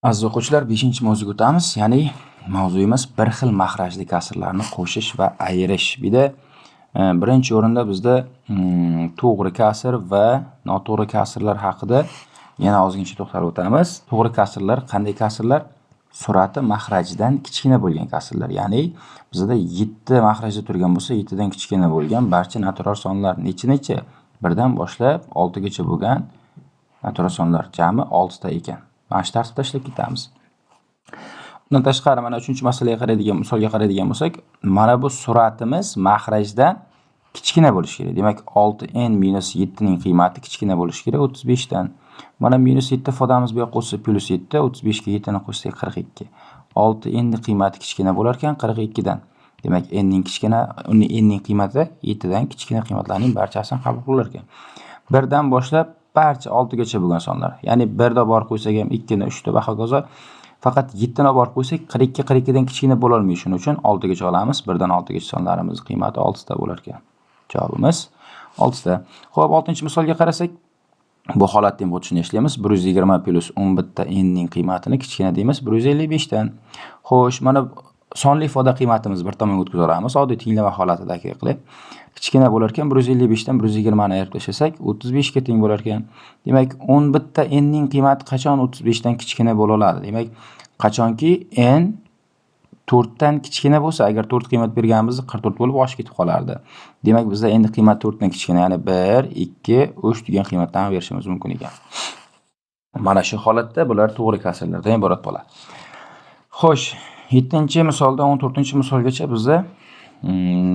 Aziz o'quvchilar, 5-mavzuga o'tamiz. Ya'ni mavzuyimiz bir xil mahrajli kasrlarni qo'shish va ayirish. Bu yerda birinchi o'rinda bizda to'g'ri kasr va noto'g'ri kasrlar haqida yana ozgincha to'xtalib o'tamiz. To'g'ri kasrlar qanday kasrlar? Surati mahrajidan kichkina bo'lgan kasrlar. Ya'ni bizda 7 mahrajda turgan bo'lsa, 7 dan kichkina bo'lgan barcha natural sonlar necha-necha? 1 dan boshlab 6 gacha bo'lgan natural sonlar jami 6 ta ekan. Mana shu tartibda ishlab ketamiz. Undan tashqari mana 3-masalaga qaraydigan, misolga qaraydigan bo'lsak, mana bu suratimiz mahrajdan kichkina bo'lishi kerak. Demak, 6n minus 7 ning qiymati kichkina bo'lishi kerak 35 dan. Mana minus 7 ifodamiz bu yoqqa o'tsa plus 7, 35 ga 7 ni qo'shsak 42. 6n ning qiymati kichkina bo'lar ekan 42 dan. Demak, n ning kichkina, n ning qiymati 7 dan kichkina qiymatlarning barchasini qabul qilar ekan. 1 dan boshlab barcha 6 gacha bo'lgan sonlar. Ya'ni 1 da borib qo'ysak ham 2 ni, 3 ni va hokazo. Faqat 7 ni borib qo'ysak 42 42 dan kichkina bo'la olmaydi. Shuning uchun 6 gacha olamiz. 1 dan 6 gacha sonlarimiz qiymati 6 ta bo'lar ekan. Javobimiz 6 ta. Xo'p, 6-misolga qarasak, bu holatda ham xuddi shunday ishlaymiz. 120 plus 11 ta n ning qiymatini kichkina deymiz 155 dan. Xo'sh, mana sonli ifoda qiymatimizni bir tomonga o'tkazib olamiz. Oddiy tenglama holatidagi qilib. Kichkina bo'lar ekan 155 dan 120 ni ayirib tashlasak 35 ga teng bo'lar ekan. Demak, 11 ta n ning qiymati qachon 35 dan kichkina bo'la oladi? Demak, qachonki n 4 dan kichkina bo'lsa, agar 4 qiymat berganimizda 44 bo'lib oshib ketib qolardi. Demak, bizda endi qiymat 4 dan kichkina, ya'ni 1, 2, 3 degan qiymatlarni berishimiz mumkin ekan. Mana shu holatda bular to'g'ri kasrlardan iborat bo'ladi. Xo'sh, 7-misoldan 14-misolgacha bizda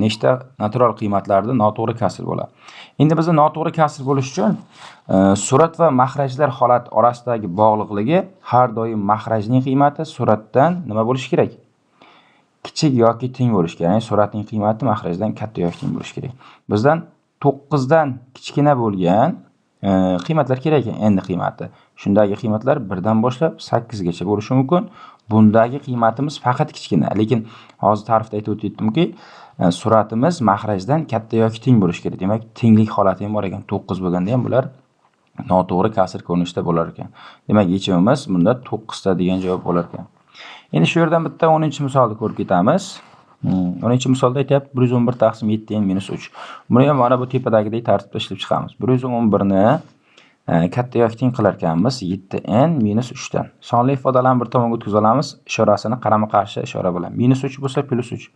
nechta natural qiymatlarda noto'g'ri kasr bo'ladi. Endi bizda noto'g'ri kasr bo'lishi uchun surat va mahrajlar holati orasidagi bog'liqligi har doim mahrajning qiymati suratdan nima bo'lishi kerak? Kichik yoki teng bo'lishi kerak. Ya'ni suratning qiymati mahrajdan katta yoki teng bo'lishi kerak. Bizdan 9 dan kichkina bo'lgan qiymatlar kerak ekan, n qiymati. Shundagi qiymatlar 1 dan boshlab 8 gacha bo'lishi mumkin. Bundagi qiymatimiz faqat kichkina. Lekin hozir ta'rifda aytib o'tdimki, suratimiz mahrajdan katta yoki teng bo'lishi kerak. Demak, tenglik holati ham bor ekan. 9 bo'lganda ham bular noto'g'ri kasr ko'rinishida bo'lar ekan. Demak, yechimimiz bunda 9 ta degan javob bo'lar ekan. Endi shu yerdan bitta 10-misolni ko'rib ketamiz. 10-misolda aytyapti 111 taqsim 7 n minus 3. Buni ham mana bu tepadagidek tartibda ishlab chiqamiz. 111 ni katta yoki teng qilar ekanmiz 7 n minus 3 dan. Sonli ifodalarni bir tomonga o'tkazib olamiz, ishorasini qarama-qarshi ishora bilan. Minus 3 bo'lsa plus 3.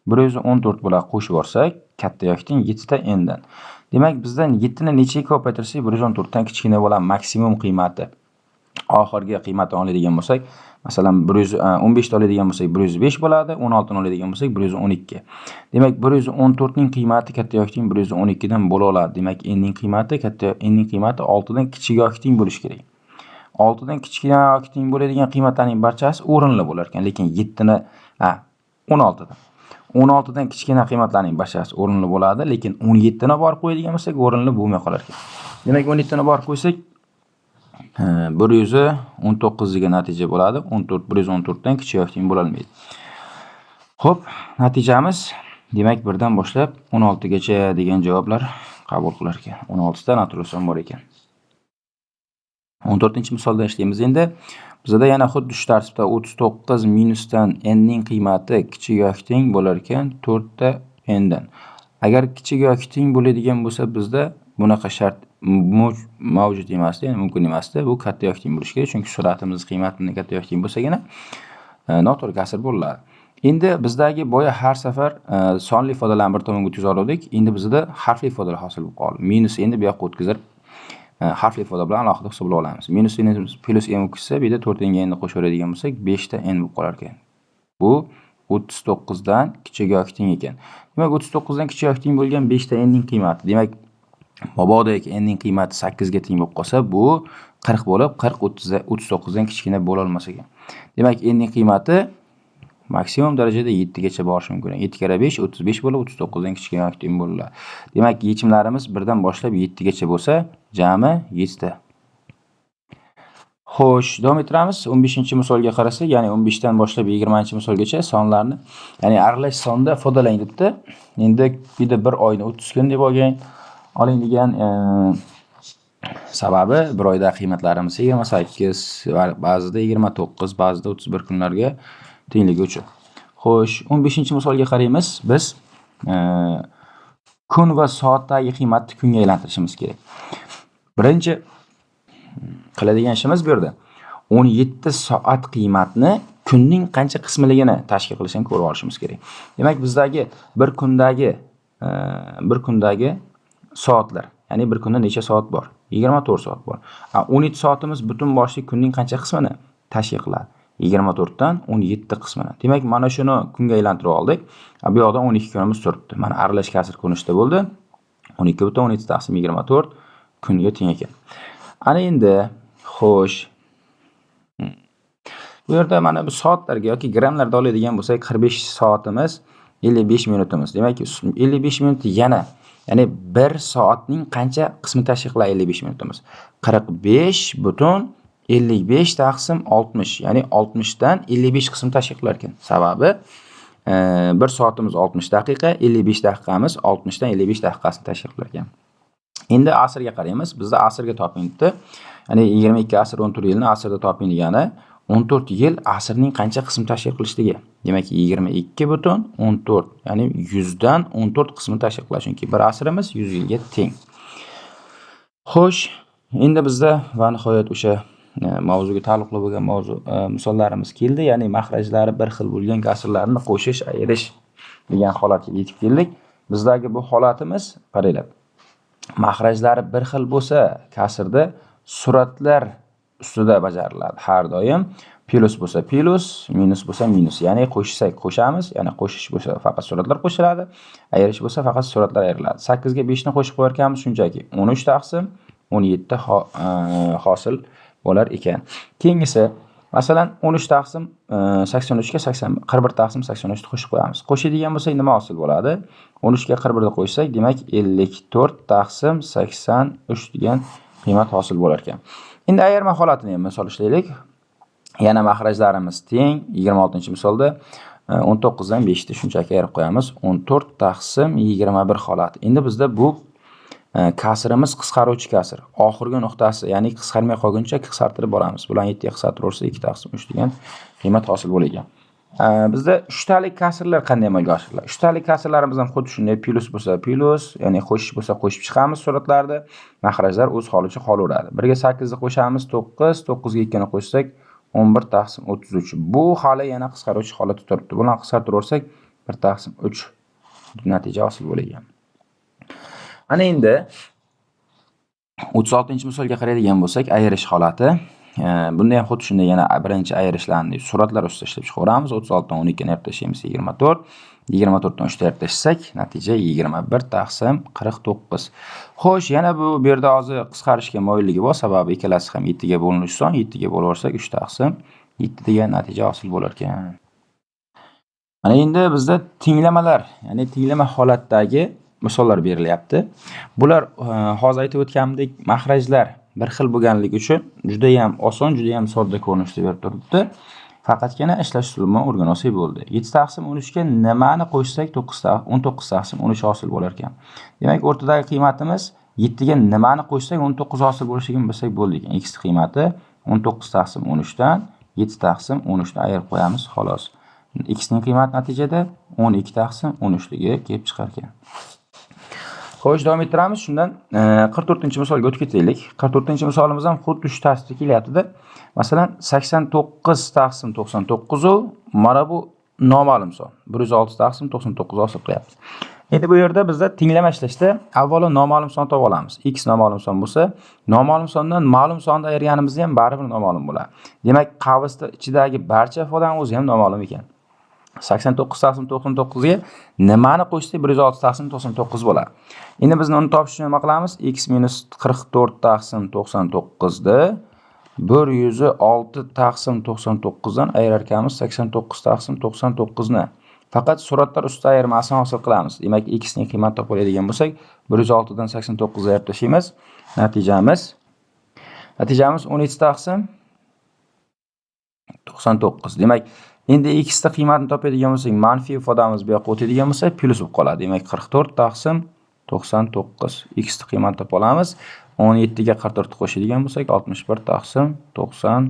114 bo'ladi qo'shib yuborsak, katta yoki teng 7 ta n dan. Demak, bizdan 7 ni nechaga ko'paytirsak 114 dan kichkina bo'ladi maksimum qiymati. Oxirgi qiymatni oladigan bo'lsak, masalan 115 ta oladigan bo'lsak 105 bo'ladi, 16 ni oladigan bo'lsak 112. Demak, 114 ning qiymati katta yoki teng 112 dan bo'la oladi. Demak, n ning qiymati katta, n ning qiymati 6 dan kichik yoki teng bo'lishi kerak. 6 dan kichkina yoki teng bo'ladigan qiymatlarning barchasi o'rinli bo'lar ekan, lekin 7 ni, ha, 16 dan. 16 dan kichkina qiymatlarning barchasi o'rinli bo'ladi, lekin 17 ni borib qo'yadigan bo'lsak o'rinli bo'lmay qolar ekan. Demak, 17 ni borib qo'ysak 119 degan natija bo'ladi. 14 114 dan kichik yoki teng bo'lolmaydi. Xo'p, natijamiz demak 1 dan boshlab 16 gacha degan javoblar qabul qilar ekan. 16 ta natural son bor ekan. 14-misolda ishlaymiz endi. Bizada yana xuddi shu tartibda 39 minusdan n ning qiymati kichik yoki teng bo'lar ekan 4 ta n dan. Agar kichik yoki teng bo'ladigan bo'lsa, bizda bunaqa shart mavjud emasdi, ya'ni mumkin emasdi. Bu katta yoki teng bo'lishi kerak, chunki suratimiz qiymati bundan katta yoki teng bo'lsagina noto'g'ri kasr bo'ladi. Endi bizdagi boya har safar sonli ifodalarni bir tomonga o'tkazib oldik. Endi bizda harfli ifodalar hosil bo'lib qoldi. Minus endi bu yoqqa o'tkazib, harfli ifoda bilan alohida hisoblab olamiz. Minus n plus n bo'lib ketsa, bu yerda 4 nga n qo'shib yuboradigan bo'lsak, 5 ta n bo'lib qolar ekan. Bu 39 dan kichik yoki teng ekan. Demak, 39 dan kichik yoki teng bo'lgan 5 ta n ning qiymati. Demak, mabodo n ning qiymati 8 ga teng bo'lib qolsa, bu 40 bo'lib, 40 39 dan kichkina bo'la olmas ekan. Demak, n ning qiymati maksimum darajada 7 gacha borishi mumkin. 7 karra 5 35 bo'lib, 39 dan kichkina yoki teng bo'ladi. Demak, yechimlarimiz 1 dan boshlab 7 gacha bo'lsa, jami 7 ta. Xo'sh, davom ettiramiz. 15-misolga qarasak, ya'ni 15 dan boshlab 20-misolgacha sonlarni, ya'ni aralash sonda ifodalang debdi. Endi bu yerda 1 oyni 30 kun deb olgan, oling degan, Sababi bir oyda qiymatlarimiz 28, ba'zida 29, ba'zida 31 kunlarga tengligi uchun. Xo'sh, 15-misolga qaraymiz. Biz kun va soatdagi qiymatni kunga aylantirishimiz kerak. Birinchi qiladigan ishimiz bu yerda 17 soat qiymatni kunning qancha qismiligini tashkil qilishini ko'rib olishimiz kerak. Demak, bizdagi bir kundagi soatlar, ya'ni bir kunda necha soat bor? 24 soat bor. 17 soatimiz butun boshli kunning qancha qismini tashkil qiladi? 24 dan 17 qismini. Demak, mana shuni kunga aylantirib oldik. Bu yoqda 12 kunimiz turibdi. Mana aralash kasr ko'rinishida bo'ldi. 12,17 taqsim 24 kunga teng ekan. Ana endi, xo'sh, bu yerda mana bu soatlarga yoki grammlarda oladigan bo'lsak, 45 soatimiz 55 minutimiz. Demak, 55 minut yana, ya'ni 1 soatning qancha qismi tashkil qiladi 55 minutimiz? 45,55 taqsim 60, ya'ni 60 dan 55 qism tashkil qilar ekan. Sababi 1 soatimiz 60 daqiqa, 55 daqiqamiz 60 dan 55 daqiqasini tashkil qilar ekan. Endi asrga qaraymiz. Bizda asrga toping debdi. Ya'ni 22 asr 14 yilni asrda toping degani 14 yil asrning qancha qism tashkil qilishligi. Demak, 22,14, ya'ni 100 dan 14 qismini tashkil qiladi. Chunki bir asrimiz 100 yilga teng. Xo'sh, endi bizda va nihoyat o'sha mavzuga taalluqli bo'lgan mavzu misollarimiz keldi. Ya'ni maxrajlari bir xil bo'lgan kasrlarni qo'shish, ayirish degan holatga yetib keldik. Bizdagi bu holatimiz, qaranglar. Maxrajlari bir xil bo'lsa, kasrda suratlar ustida bajariladi. Har doim plyus bo'lsa plyus, minus bo'lsa minus. Ya'ni qo'shsak qo'shamiz, ya'ni qo'shish bo'lsa faqat suratlar qo'shiladi, ayirish bo'lsa faqat suratlar ayriladi. 8 ga 5 ni qo'shib qo'yar ekanmiz, shunchaki 13 taqsim 17 hosil bo'lar ekan. Keyingisi, masalan, 13 taqsim 83 ga 41 taqsim 83 ni qo'shib qo'yamiz. Qo'shadigan bo'lsak nima hosil bo'ladi? 13 ga 41 ni qo'shsak, demak 54 taqsim 83 degan qiymat hosil bo'lar ekan. Endi ayirma holatini ham misol ishlaylik. Yana maxrajlarimiz teng. 26-misolda 19 dan 5 ni shunchaki ayirib qo'yamiz. 14 taqsim 21 holati. Endi bizda bu kasrimiz qisqaruvchi kasr. Oxirgi nuqtasi, ya'ni qisqarmay qolguncha qisqartirib boramiz. Bularni 7 ga qisqartiraversak 2 taqsim 3 degan qiymat hosil bo'lar ekan. Bizda uchtalik kasrlar qanday amalga oshiriladi? Uchtalik kasrlarimiz ham xuddi shunday plyus bo'lsa plyus, ya'ni qo'shish bo'lsa qo'shib chiqamiz suratlarda. Maxrajlar o'z holicha qolaveradi. 1 ga 8 ni qo'shamiz 9, 9 ga 2 ni qo'shsak 11 taqsim 33. Bu hali yana qisqaruvchi holatda turibdi. Buni qisqartiraversak 1 taqsim 3 natija hosil bo'lar ekan. Ana endi 36-misolga qaraydigan bo'lsak, ayirish holati. Bunda ham xuddi shunday yana birinchi ayirishlarni suratlar ustida ishlab chiqaveramiz. 36 dan 12 ni ayirib tashlaymiz 24. 24 dan 3 ni ayirib tashlasak, natija 21 taqsim 49. Xo'sh, yana bu yerda hozir qisqarishga moyilligi bor, sababi ikkalasi ham 7 ga bo'linish son, 7 ga bo'lib 3 taqsim 7 degan natija hosil bo'lar ekan. Mana endi bizda tenglamalar, ya'ni tenglama holatdagi misollar berilyapti. Bular hozir aytib o'tganimdek maxrajlar bir xil bo'lganligi uchun juda ham oson, juda ham sodda ko'rinishda berib turibdi. Faqatgina ishlash usulini o'rganib olsak bo'ldi. 7 taqsim 13 ga nimani qo'shsak 19 taqsim 13 hosil bo'lar ekan. Demak, o'rtadagi qiymatimiz 7 ga nimani qo'shsak 19 hosil bo'lishligini bilsak bo'ldi ekan. X qiymati 19 taqsim 13 dan 7 taqsim 13 ni ayirib qo'yamiz, xolos. X ning qiymati natijada 12 taqsim 13 ligi kelib chiqar ekan. Xo'sh, davom ettiramiz. Shundan 44-misolga o'tib ketaylik. 44-misolimiz ham xuddi shu tarzda kelyapti-da. Masalan, 89 taqsim 99 u mana bu noma'lum son. 106 taqsim 99 hosil qilyapti. Endi bu yerda bizda tenglama ishlashda avvalo noma'lum son topib olamiz. X noma'lum son bo'lsa, noma'lum sondan ma'lum sonni ayirganimizda ham baribir noma'lum bo'ladi. Demak, qavsda ichidagi barcha ifodaning o'zi ham noma'lum ekan. 89 taqsim 99 ga nimani qo'shsak 106 taqsim 99 bo'ladi. Endi biz uni topish uchun nima qilamiz? X minus 44 taqsim 99 ni 106 taqsim 99 dan ayirar ekanmiz 89 taqsim 99 ni. Faqat suratlar ustida ayirmasini hosil qilamiz. Demak, x ning qiymatini topib oladigan bo'lsak, 106 dan 89 ni ayirib tashlaymiz. Natijamiz 17 taqsim 99. Demak, endi x ni qiymatini topadigan bo'lsak, manfiy ifodamiz bu yoqqa o'tadigan bo'lsa, plyus bo'lib qoladi. Demak, 44 taqsim 99 x ni qiymatini topa olamiz. 17 ga 44 qo'shadigan bo'lsak, 61 taqsim 90.